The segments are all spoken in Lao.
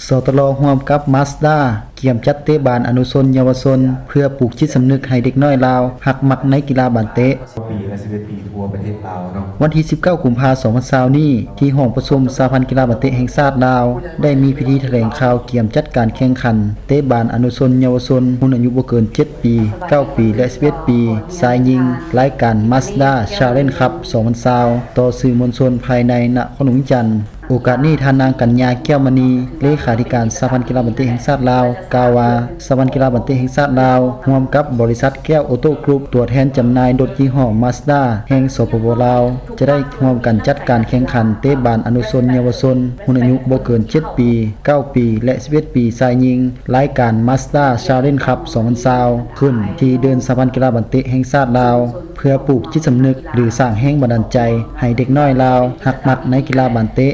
ສຕລ ຮ່ວມກັບ Mazda ກຽມຈັດເຕະບານອະນຸຊົນເຍົາວະຊົນ ເພື່ອປູກຈິດສຳນຶກໃຫ້ເດັກນ້ອຍລາວຮັກມັກໃນກິລາບານເຕະ. ປີລະສິບເອັດປີທົ່ວປະເທດລາວເນາະ. ວັນທີສິບເກົ້າ ກຸມພາ ສອງພັນຊາວນີ້ ທີ່ຫ້ອງປະຊຸມສະຫະພັນກິລາບານເຕະແຫ່ງຊາດລາວ ໄດ້ມີພິທີຖະແຫຼງຂ່າວກຽມຈັດການແຂ່ງຂັນເຕະບານອະນຸຊົນເຍົາວະຊົນ ຮຸ່ນອາຍຸບໍ່ເກີນເຈັດປີ ເກົ້າປີ ແລະ ສິບເອັດປີ ຊາຍຍິງ ລາຍການ Mazda Challenge Cup ສອງພັນຊາວ ຕໍ່ສື່ມວນຊົນພາຍໃນນະຄອນຫຼວງວຽງຈັນ. ໂອກາດນີ້ ທ່ານນາງ ກັນຍາ ແກ້ວມະນີ ເລຂາທິການສະຫະພັນກິລາບານເຕະແຫ່ງຊາດລາວ ກ່າວວ່າ ສະຫະພັນກິລາບານເຕະແຫ່ງຊາດລາວ ຮ່ວມກັບບໍລິສັດແກ້ວໂອໂຕ້ກຣຸບ ຕົວແທນຈຳໜ່າຍລົດຍີ່ຫໍ້ Mazda ແຫ່ງ ສປປ ລາວ ຈະໄດ້ຮ່ວມກັນຈັດການແຂ່ງຂັນເຕະບານອະນຸຊົນເຍົາວະຊົນ ຮຸ່ນອາຍຸບໍ່ເກີນເຈັດປີ ເກົ້າປີ ແລະ ສິບເອັດປີ ຊາຍຍິງ ລາຍການ Mazda Challenge Cup ສອງພັນຊາວ ຂຶ້ນທີ່ເດີ່ນສະຫະພັນກິລາບານເຕະແຫ່ງຊາດລາວ ເພື່ອປູກຈິດສຳນຶກ ຫຼື ສ້າງແຮງບັນດານໃຈໃຫ້ເດັກນ້ອຍລາວຮັກມັກໃນກິລາບານເຕະ.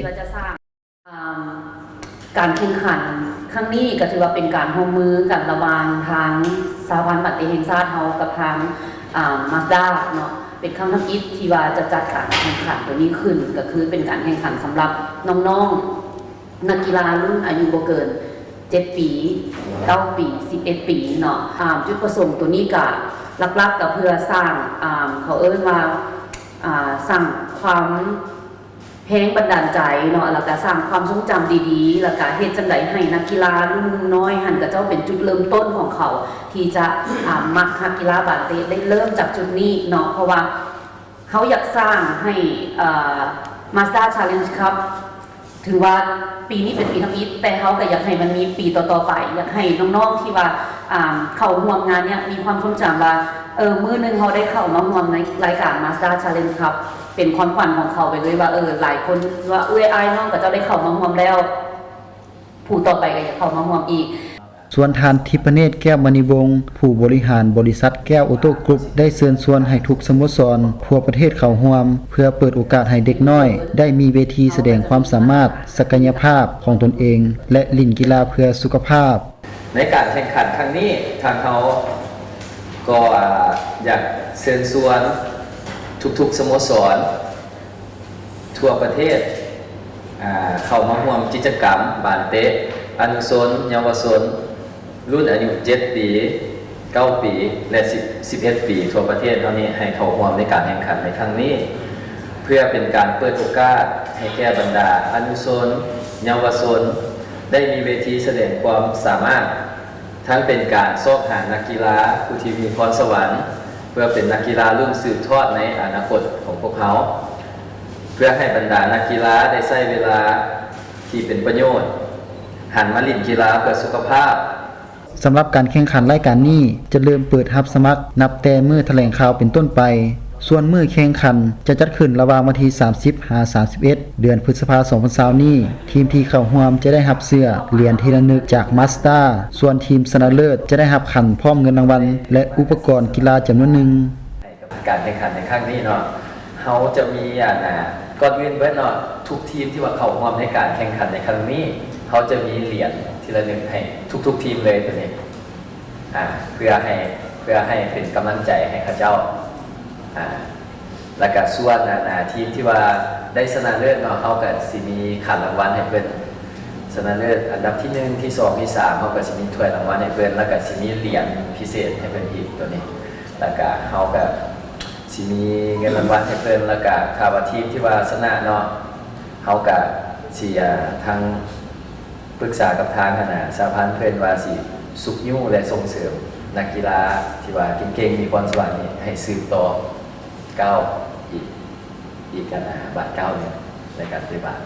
ການແຂ່ງຂັນຄັ້ງນີ້ກໍຖືວ່າເປັນການຮ່ວມມືກັນລະຫວ່າງທາງສະຫະພັນບານເຕະແຫ່ງຊາດເຮົາກັບທາງ ອາ Mazda ເນາະ, ເປັນຄັ້ງທຳອິດທີ່ວ່າຈະຈັດການແຂ່ງຂັນໂຕນີ້ຂຶ້ນ ກໍຄືເປັນການແຂ່ງຂັນສຳລັບນ້ອງໆ ນັກກິລາລຸ້ນອາຍຸບໍ່ເກີນເຈັດປີ ເກົ້າປີ ສິບເອັດປີເນາະ. ອາ ຈຸດປະສົງໂຕນີ້ກະຫຼັກໆ ກະເພື່ອສ້າງ ອາ ເຂົາເອີ້ນວ່າ ອາ ສ້າງຄວາມແຮງບັນດານໃຈເນາະ ແລ້ວກະສ້າງຄວາມຊົງຈຳດີໆ ແລ້ວກະເຮັດຈັ່ງໃດໃຫ້ນັກກິລາລຸ້ນໜຸ່ມນ້ອຍຫັ້ນ ຂະເຈົ້າເປັນຈຸດເລີ່ມຕົ້ນຂອງເຂົາທີ່ຈະ ອາ ມັກຮັກກິລາບານເຕະ ໄດ້ເລີ່ມຈາກຈຸດນີ້ເນາະ ເພາະວ່າ ເຮົາຢາກສ້າງໃຫ້ເອີ Mazda Challenge Cup ຖືວ່າປີນີ້ເປັນປີທຳອິດ ແຕ່ເຮົາກໍຢາກໃຫ້ມັນມີປີຕໍ່ໆໄປ ຢາກໃຫ້ນ້ອງໆທີ່ວ່າ ອາ ເຂົ້າຮ່ວມງານເນີ້ຍມີຄວາມຊົງຈຳວ່າ ເອີ ມື້ໜຶ່ງເຮົາໄດ້ເຂົ້າມາຮ່ວມໃນລາຍການ Mazda Challenge Cup ເປັນຄວາມຝັນຂອງເຂົາໄປເລີຍວ່າ ເອີ ຫຼາຍຄົນວ່າເອື້ອຍອ້າຍນ້ອງຂະເຈົ້າໄດ້ເຂົ້າມາຮ່ວມແລ້ວ ຜູ້ຕໍ່ໄປກໍຢາກເຂົ້າມາຮ່ວມອີກ. ສ່ວນທ່ານ ທິບພະເນດ ແກ້ວມະນີວົງ ຜູ້ບໍລິຫານບໍລິສັດແກ້ວໂອໂຕ້ກຣຸບ ໄດ້ເຊີນຊວນໃຫ້ທຸກສະໂມສອນທົ່ວປະເທດເຂົ້າຮ່ວມ ເພື່ອເປີດໂອກາດໃຫ້ເດັກນ້ອຍໄດ້ມີເວທີສະແດງຄວາມສາມາດ, ສັກກະຍະພາບຂອງຕົນເອງ ແລະ ຫຼິ້ນກິລາເພື່ອສຸຂະພາບ. ໃນການແຂ່ງຂັນຄັ້ງນີ້ ທາງເຮົາກໍ ອາ ຢາກເຊີນຊວນທຸກໆສະໂມສອນ ທົ່ວປະເທດ ອາ ເຂົ້າມາຮ່ວມກິດຈະກຳບານເຕະອະນຸຊົນເຍົາວະຊົນ ລຸ້ນອາຍຸເຈັດປີ ເກົ້າປີ ແລະ ສິບ ສິບເອັດປີ ທົ່ວປະເທດເຮົານີ້ ໃຫ້ເຂົ້າຮ່ວມໃນການແຂ່ງຂັນໃນຄັ້ງນີ້ ເພື່ອເປັນການເປີດໂອກາດໃຫ້ແກ່ບັນດາອະນຸຊົນເຍົາວະຊົນ ໄດ້ມີເວທີສະແດງຄວາມສາມາດ ທັງເປັນການຊອກຫານັກກິລາຜູ້ທີ່ມີພອນສະຫວັນ ເພື່ອເປັນນັກກິລາລຸ້ນສືບທອດໃນອະນາຄົດຂອງພວກເຮົາ ເພື່ອໃຫ້ບັນດານັກກິລາໄດ້ໃຊ້ເວລາທີ່ເປັນປະໂຫຍດ ຫັນມາຫຼິ້ນກິລາເພື່ອສຸຂະພາບ. ສຳລັບການແຂ່ງຂັນລາຍການນີ້ ຈະເລີ່ມເປີດຮັບສະໝັກນັບແຕ່ມື້ຖະແຫຼງຂ່າວເປັນຕົ້ນໄປ. ສ່ວນມື້ແຂ່ງຂັນຈະຈັດຂຶ້ນລະຫວ່າງວັນທີສາມສິບ ຫາ ສາມສິບເອັດ ເດືອນພຶດສະພາ ສອງພັນຊາວນີ້. ທີມທີ່ເຂົ້າຮ່ວມຈະໄດ້ຮັບເສື້ອ, ຫຼຽນທີ່ລະນຶກຈາກ Mazda, ສ່ວນທີມຊະນະເລີດຈະໄດ້ຮັບຂັນພ້ອມເງິນລາງວັນ ແລະ ອຸປະກອນກິລາຈຳນວນໜຶ່ງ. ການແຂ່ງຂັນໃນຄັ້ງນີ້ເນາະ ເຮົາຈະມີ ອັນ ອາ ກ່ອນອື່ນເບິດເນາະ ທຸກທີມທີ່ວ່າເຂົ້າຮ່ວມໃນການແຂ່ງຂັນໃນຄັ້ງນີ້ ເຮົາຈະມີຫຼຽນທີ່ລະນຶກໃຫ້ທຸກໆທີມເລີຍໂຕນີ້ ອາ ເພື່ອໃຫ້ ເພື່ອໃຫ້ເປັນກຳລັງໃຈໃຫ້ເຂົາເຈົ້າ ອາ ແລ້ວກະສ່ວນ ອັນ ອາ ທີມທີ່ວ່າໄດ້ຊະນະເລີດເນາະ ເຮົາກະຊິມີຂັນລາງວັນໃຫ້ເພິ່ນ ຊະນະເລີດອັນດັບທີໜຶ່ງ ທີສອງ ທີສາມ ເຮົາກະຊິມີຖ້ວຍລາງວັນໃຫ້ເພິ່ນ ແລ້ວກະຊິມີຫຼຽນພິເສດໃຫ້ເພິ່ນອີກໂຕນີ້ ແລ້ວກະເຮົາກະຊິມີເງິນລາງວັນໃຫ້ເພິ່ນ ແລ້ວກະຖ້າວ່າທີມທີ່ວ່າຊະນະເນາະ ເຮົາກະຊິ ອາ ທາງ ປຶກສາກັບທາງ ອັນນາ ສະຫະພັນເພິ່ນວ່າຊິຊຸກຍູ້ ແລະ ສົ່ງເສີມນັກກິລາທີ່ວ່າເກັ່ງໆ ມີພອນສະຫວັນນີ້ໃຫ້ສືບຕໍ່ກ້າວອີກ ອີກ ອັນນາ ບາດກ້າວໜຶ່ງໃນການເຕະບານ.